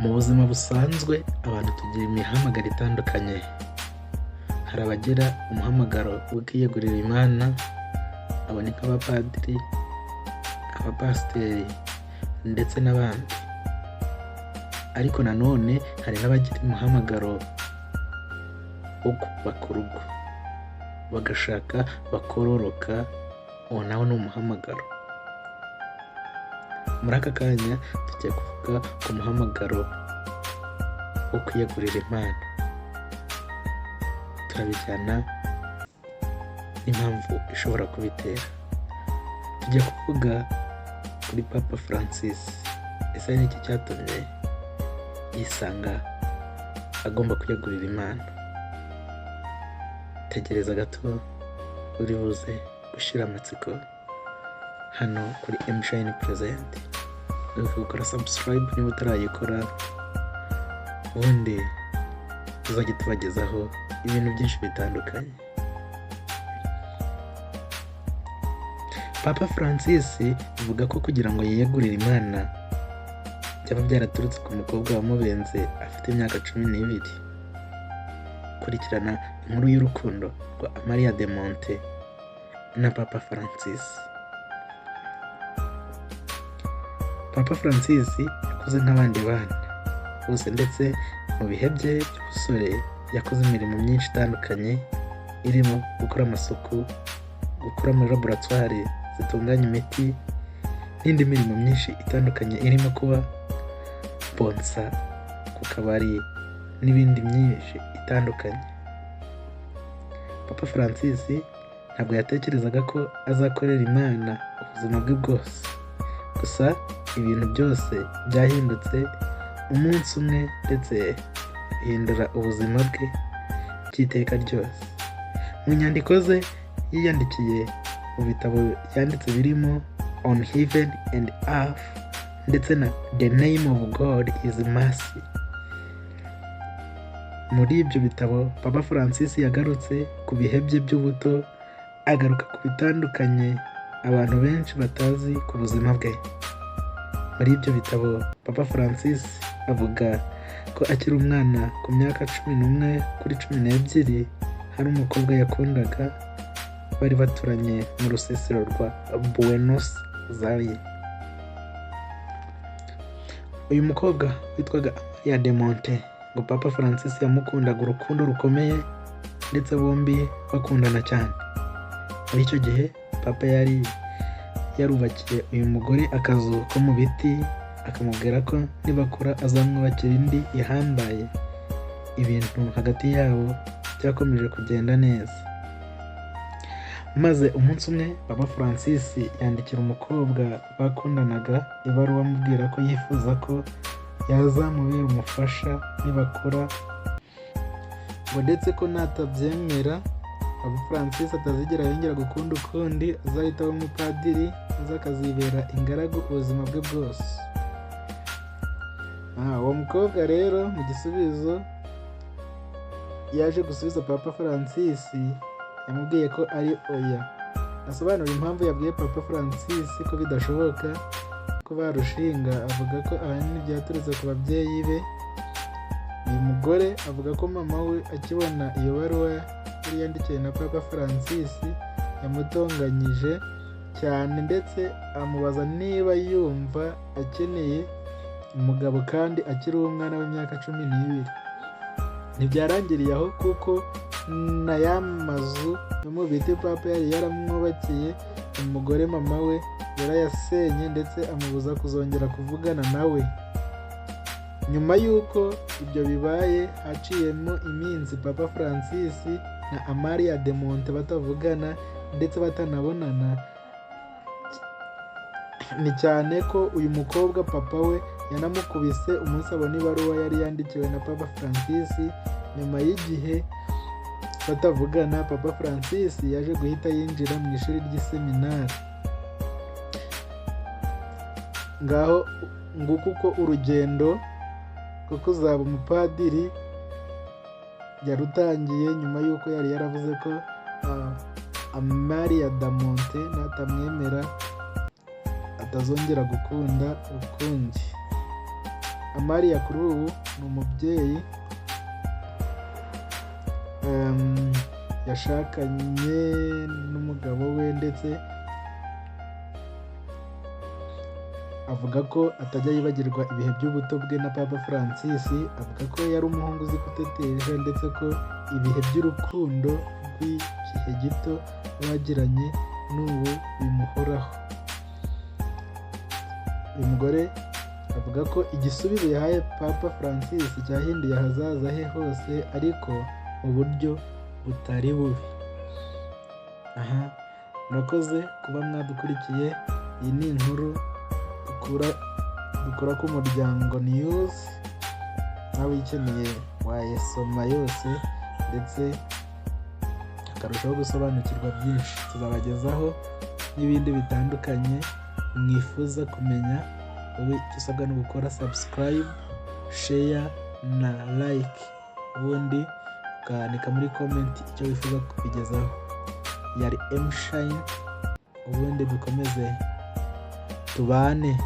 Mu buzima busanzwe abantu tugira imihamagaro itandukanye. Hari abagira umuhamagaro wo kwiyegurira Imana, abo ni nk'abapadiri, abapasiteri ndetse n'abandi. Ariko nanone hari n'abagira umuhamagaro wo kubaka urugo, bagashaka bakororoka, uwo nawo ni umuhamagaro. Muri aka kanya tugiye kuvuga ku muhamagaro wo kwiyegurira Imana. Turabijyana n'impamvu ishobora kubitera. Tugiye kuvuga kuri Papa Francis. Ese ni iki cyatumye yisanga agomba kwiyegurira Imana? Tegereza gato, uri buze gushira amatsiko hano kuri Emshine Present. Wibuke gukora subscribe niba utarayikora, ubundi tuzajya tubagezaho ibintu byinshi bitandukanye. Papa Francis avuga ko kugira ngo yiyegurire Imana byaba byaraturutse ku mukobwa wamubenze afite imyaka 12. Kurikirana inkuru y'urukundo rwa Amalia de Monte na Papa Francis. Papa Francis yakuze nk'abandi bana bose, ndetse mu bihe bye by'ubusore yakoze imirimo myinshi itandukanye irimo gukora amasuku, gukora muri laboratwari zitunganya imiti n'indi mirimo myinshi itandukanye irimo kuba bonsa ku kabari n'ibindi myinshi itandukanye. Papa Francis ntabwo yatekerezaga ko azakorera Imana ubuzima bwe bwose, gusa ibintu byose byahindutse umunsi umwe ndetse bihindura ubuzima bwe by'iteka ryose. Mu nyandiko ze yiyandikiye mu bitabo yanditse birimo On Heaven and Earth ndetse na The Name of God is Mercy. Muri ibyo bitabo Papa Francis yagarutse ku bihe bye by'ubuto, agaruka ku bitandukanye abantu benshi batazi ku buzima bwe. Muri ibyo bitabo Papa Francis avuga ko akiri umwana ku myaka 11 kuri 12 hari umukobwa yakundaga bari baturanye mu rusisiro rwa Buenos Aires. Uyu mukobwa witwaga Amalia de Monte, ngo Papa Francis yamukundaga urukundo rukomeye ndetse bombi bakundana cyane. Muri icyo gihe Papa yari yarubakiye uyu mugore akazu ko mu biti, akamubwira ko nibakura azamwubakira indi ihambaye. Ibintu hagati yabo byakomeje kugenda neza, maze umunsi umwe Papa Francis yandikira umukobwa bakundanaga ibaruwa amubwira ko yifuza ko yazamubera umufasha nibakura, ngo ndetse ko natabyemera Papa Francis atazigera yongera gukunda ukundi, azahita aba umupadiri maze akazibera ingaragu ubuzima bwe bwose. Uwo mukobwa rero mu gisubizo yaje gusubiza Papa Francis yamubwiye ko ari oya, asobanura impamvu yabwiye Papa Francis ko bidashoboka ko barushinga, avuga ko ahanini byaturutse ku babyeyi be. Uyu mugore avuga ko mama we akibona iyo baruwa yari yandikiwe na Papa Francis yamutonganyije cyane, ndetse amubaza niba yumva akeneye umugabo kandi akiri umwana w'imyaka 12. Ntibyarangiriye aho, kuko na ya mazu yo mu biti Papa yari yaramwubakiye, umugore mama we yarayasenye ndetse amubuza kuzongera kuvugana nawe. Nyuma y'uko ibyo bibaye haciyemo iminsi Papa Francis na Amalia de Monte batavugana ndetse batanabonana. Ni cyane ko uyu mukobwa papa we yanamukubise umunsi abona ibaruwa yari yandikiwe na Papa Francis. Nyuma y'igihe batavugana, Papa Francis yaje guhita yinjira mu ishuri ry'iseminari. Ngaho nguko uko urugendo rwo kuzaba umupadiri yarutangiye, nyuma y'uko yari yaravuze ko Amalia de Monte natamwemera atazongera gukunda ukundi. Amalia kuri ubu ni umubyeyi, yashakanye n'umugabo we, ndetse avuga ko atajya yibagirwa ibihe by'ubuto bwe na Papa Francis. Avuga ko yari umuhungu uzi gutetesha, ndetse ko ibihe by'urukundo rw'igihe gito bagiranye n'ubu bimuhoraho. Uyu mugore avuga ko igisubizo yahaye Papa Francis cyahinduye ahazaza he hose, ariko mu buryo butari bubi. Aha, murakoze kuba mwadukurikiye. Iyi ni inkuru dukura ku Muryango News. Nawe uyikeneye wayisoma yose, ndetse ukarushaho gusobanukirwa byinshi. Tuzabagezaho n'ibindi bitandukanye mwifuza kumenya. Wowe icyo usabwa ni ugukora subscribe, share na like, ubundi ukandika muri comment icyo wifuza kubigezaho. Yari M Shine, ubundi dukomeze tubane.